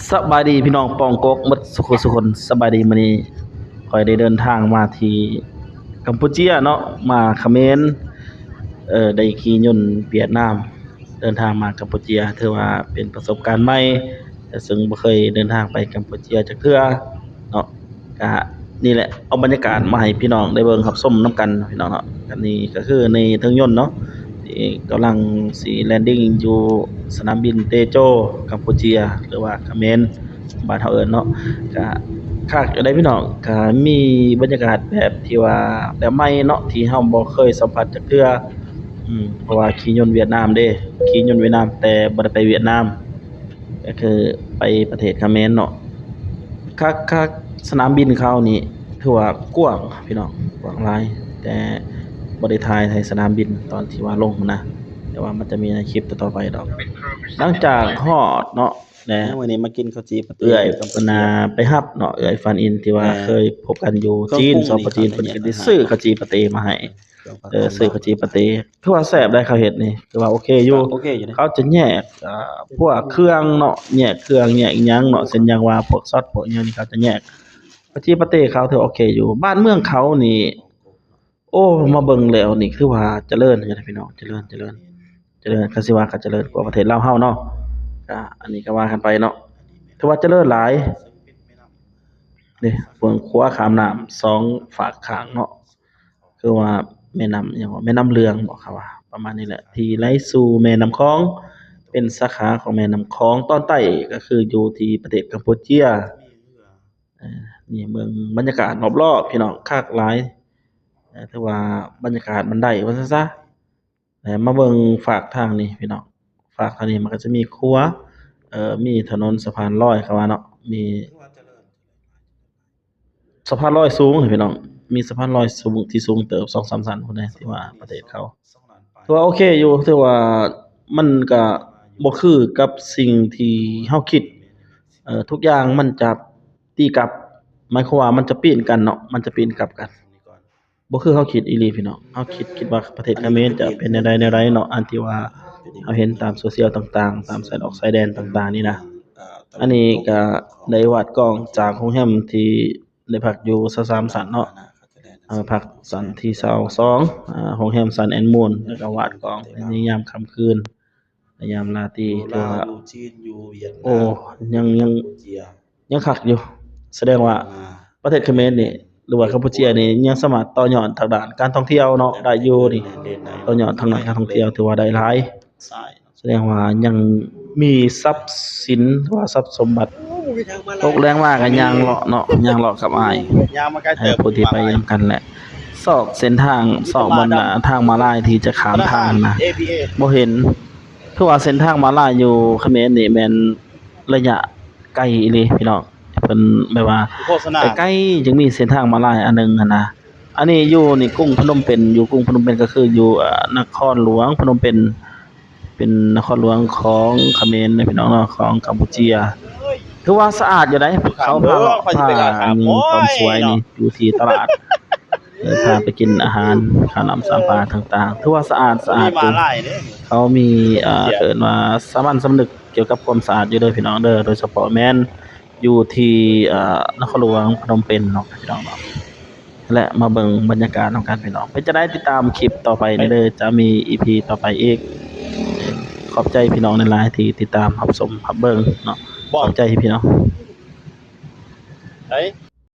ສະບາຍດີພີ່ນ້ອງປອງກົກໝົດສູ່ຄົນສູ່ຄົນ. ສະບາຍດີ, ມື້ນີ້ຂ້ອຍໄດ້ເດີນທາງມາທີ່ກຳປູເຈຍເນາະ, ມາຂະເໝນ, ເອີ ໄດ້ຂີ່ຍົນຫວຽດນາມ ເດີນທາງມາກຳປູເຈຍ. ຖືວ່າເປັນປະສົບການໃໝ່ ເຊິ່ງບໍ່ເຄີຍເດີນທາງໄປກຳປູເຈຍຈັກເທື່ອເນາະ. ກະນີ້ແຫຼະ ເອົາບັນຍາກາດມາໃຫ້ພີ່ນ້ອງໄດ້ເບິ່ງຮັບຊົມນຳກັນພີ່ນ້ອງເນາະ. ອັນນີ້ກໍຄືໃນເທິງຍົນເນາະ ທີ່ກຳລັງຊິແລນດິ້ງຢູ່ສະໜາມບິນເຕໂຈ ກຳປູເຈຍ ຫຼືວ່າຂະເໝນ ບ້ານເຮົາເອີ້ນເນາະ. ກະຄັກຢູ່ເດ້ພີ່ນ້ອງ, ກະມີບັນຍາກາດແບບທີ່ວ່າແບບໃໝ່ເນາະ ທີ່ເຮົາບໍ່ເຄີຍສຳຜັດຈັກເທື່ອ. ອືມ ເພາະວ່າຂີ່ຍົນຫວຽດນາມເດ້, ຂີ່ຍົນຫວຽດນາມ ແຕ່ບໍ່ໄດ້ໄປຫວຽດນາມ. ກໍຄືໄປປະເທດຂະເໝນເນາະ. ຄັກໆ ສະໜາມບິນເຂົານີ້ຖືວ່າກວ້າງພີ່ນ້ອງ, ກວ້າງຫຼາຍ, ແຕ່ບໍ່ໄດ້ຖ່າຍໃນສະໜາມບິນຕອນທີ່ວ່າລົງນະ, ແຕ່ວ່າມັນຈະມີໃນຄລິບຕໍ່ໆໄປດອກ. ຫຼັງຈາກຮອດເນາະ ແລະ ມື້ນີ້ມາກິນເຂົ້າຈີ່ປາເຕ້ ເອື້ອຍເພິ່ນນະໄປຮັບເນາະ, ເອື້ອຍຟານອິນທີ່ວ່າເຄີຍພົບກັນຢູ່ຈີນ ສປ ຈີນ, ເພິ່ນກໍໄດ້ຊື້ເຂົ້າຈີ່ປາເຕ້ມາໃຫ້. ເອີ ຊື້ເຂົ້າຈີ່ປາເຕ້ ຖືວ່າແຊບໄດ໋, ເຂົາເຮັດນີ້ຖືວ່າໂອເຄຢູ່. ໂອເຄຢູ່ເດ້. ເຂົາຈະແຍກ ເອີ ພວກເຄື່ອງເນາະ, ແຍກເຄື່ອງ ແຍກອີ່ຫຍັງເນາະ, ເຊັ່ນຢ່າງວ່າພວກຊອດ ພວກອີ່ຫຍັງນີ້ ເຂົາຈະແຍກ. ເຂົ້າຈີ່ປາເຕ້ເຂົາຖືວ່າໂອເຄຢູ່. ບ້ານເມືອງເຂົານີ້ ໂອ້ ມາເບິ່ງແລ້ວນີ້ຄືວ່າຈະເລີນຢູ່ເດ້ພີ່ນ້ອງ, ຈະເລີນ ຈະເລີນ ຈະເລີນ. ຄັນຊິວ່າກໍຈະເລີນກວ່າປະເທດລາວເຮົາເນາະ, ກະອັນນີ້ກໍວ່າກັນໄປເນາະ. ຖືວ່າຈະເລີນຫຼາຍເດ້, ເບິ່ງຂົວຂ້າມນ້ຳສອງຟາກຂ້າງເນາະ. ຄືວ່າແມ່ນ້ຳຫຍັງວະ ແມ່ນ້ຳເຫຼືອງບໍ ເຂົາວ່າປະມານນີ້ແຫຼະ ທີ່ໄຫຼສູ່ແມ່ນ້ຳຂອງ, ເປັນສາຂາຂອງແມ່ນ້ຳຂອງຕອນໃຕ້ ກໍຄືຢູ່ທີ່ປະເທດກຳປູເຈຍ. ເອີ ນີ້ເບິ່ງບັນຍາກາດຮອບໆ ພີ່ນ້ອງ, ຄັກຫຼາຍ. ເອີ ຖືວ່າບັນຍາກາດມັນໄດ້ວ່າຊັ້ນຊະ. ແລະ ມາເບິ່ງຟາກທາງນີ້ພີ່ນ້ອງ, ຟາກທາງນີ້ມັນກໍຈະມີຂົວ, ເອີ ມີຖະໜົນສະພານລອຍ ເຂົາວ່າເນາະ, ມີ ສະພານລອຍສູງພີ່ນ້ອງ, ມີສະພານລອຍສູງ ທີ່ສູງເຕີບ ສອງສາມຊັ້ນພຸ້ນເດ້. ຖືວ່າປະເທດເຂົາຖືວ່າໂອເຄຢູ່, ຖືວ່າມັນກະບໍ່ຄືກັບສິ່ງທີ່ເຮົາຄິດ. ເອີ ທຸກຢ່າງມັນຈະຕີກັບ, ໝາຍຄວາມວ່າມັນຈະປີ້ນກັນເນາະ, ມັນຈະປີ້ນກັບກັນ. ບໍ່ຄືເຮົາຄິດອີ່ຫຼີພີ່ນ້ອງ. ເຮົາຄິດ ຄິດວ່າປະເທດຂະເໝນຈະເປັນແນວໃດແນວໃດເນາະ, ອັນທີ່ວ່າເຮົາເຫັນຕາມໂຊຊຽວຕ່າງໆ ຕາມຊາຍອອກຊາຍແດນຕ່າງໆນີ້ນະ. ອັນນີ້ກະໄດ້ວາດກ້ອງຈາກໂຮງແຮມທີ່ໄດ້ພັກຢູ່ ຊາວສາມຊັ້ນເນາະ, ເອີ ພັກຊັ້ນທີຊາວສອງ, ເອີ ໂຮງແຮມ Sun and Moon, ແລ້ວກະວາດກ້ອງໃນຍາມຄ່ຳຄືນ ໃນຍາມລາຕີ. ຖືວ່າ ໂອ້ ຍັງ ຍັງ ຍັງຄັກຢູ່. ສະແດງວ່າປະເທດຂະເໝນນີ້ ຫຼືວ່າກຳປູເຈຍນີ້ ຍັງສາມາດຕໍ່ຍອດທາງດ້ານການທ່ອງທ່ຽວເນາະ ໄດ້ຢູ່ນີ້, ຕໍ່ຍອດທາງດ້ານການທ່ອງທ່ຽວຖືວ່າໄດ້ຫຼາຍ. ສະແດງວ່າຍັງມີຊັບສິນ ຫຼືວ່າຊັບສົມບັດ. ຕົກແລງມາກໍຍ່າງເລາະເນາະ, ຍ່າງເລາະກັບອ້າຍ ຜູ້ທີ່ໄປນຳກັນແຫຼະ. ຊອກເສັ້ນທາງ ຊອກບ່ອນ ທາງມ້າລາຍທີ່ຈະຂ້າມທາງນະ ບໍ່ເຫັນ. ຄືວ່າເສັ້ນທາງມ້າລາຍຢູ່ຂະເໝນນີ້ແມ່ນໄລຍະໄກອີ່ຫຼີພີ່ນ້ອງ, ເພິ່ນແບບວ່າໄກໆ ຈຶ່ງມີເສັ້ນທາງມ້າລາຍອັນໜຶ່ງຫັ້ນນະ. ອັນນີ້ຢູ່ໃນກຸງພະນົມເປັນ, ຢູ່ກຸງພະນົມເປັນກໍຄືຢູ່ ເອີ ນະຄອນຫຼວງພະນົມເປັນ, ເປັນນະຄອນຫຼວງຂອງຂະເໝນນະພີ່ນ້ອງເນາະ, ຂອງກຳປູເຈຍ. ຖືວ່າສະອາດຢູ່ໃດ໋, ເຂົາພາເລາະ ພາຍິງຄວາມສວຍນີ້ຢູ່ທີ່ຕະຫຼາດ. ເອີ ພາໄປກິນອາຫານ ຂ້າວນ້ຳສາມປາຕ່າງໆ ຖືວ່າສະອາດ ສະອາດຢູ່. ເຂົາມີ ເອີ ເອີ້ນວ່າສາມັນສຳນຶກກ່ຽວກັບຄວາມສະອາດຢູ່ເດີພີ່ນ້ອງເດີ, ໂດຍສະເພາະແມ່ນຢູ່ທີ່ ເອີ ນະຄອນຫຼວງພະນົມເປັນເນາະພີ່ນ້ອງເນາະ. ແລະ ມາເບິ່ງບັນຍາກາດນຳກັນພີ່ນ້ອງ. ເປັນຈັ່ງໃດ ຕິດຕາມຄລິບຕໍ່ໄປເດີ, ຈະມີອີພີຕໍ່ໄປອີກ. ຂອບໃຈພີ່ນ້ອງຫຼາຍໆທີ່ຕິດຕາມຮັບຊົມຮັບເບິ່ງເນາະ, ຂອບໃຈພີ່ນ້ອງ.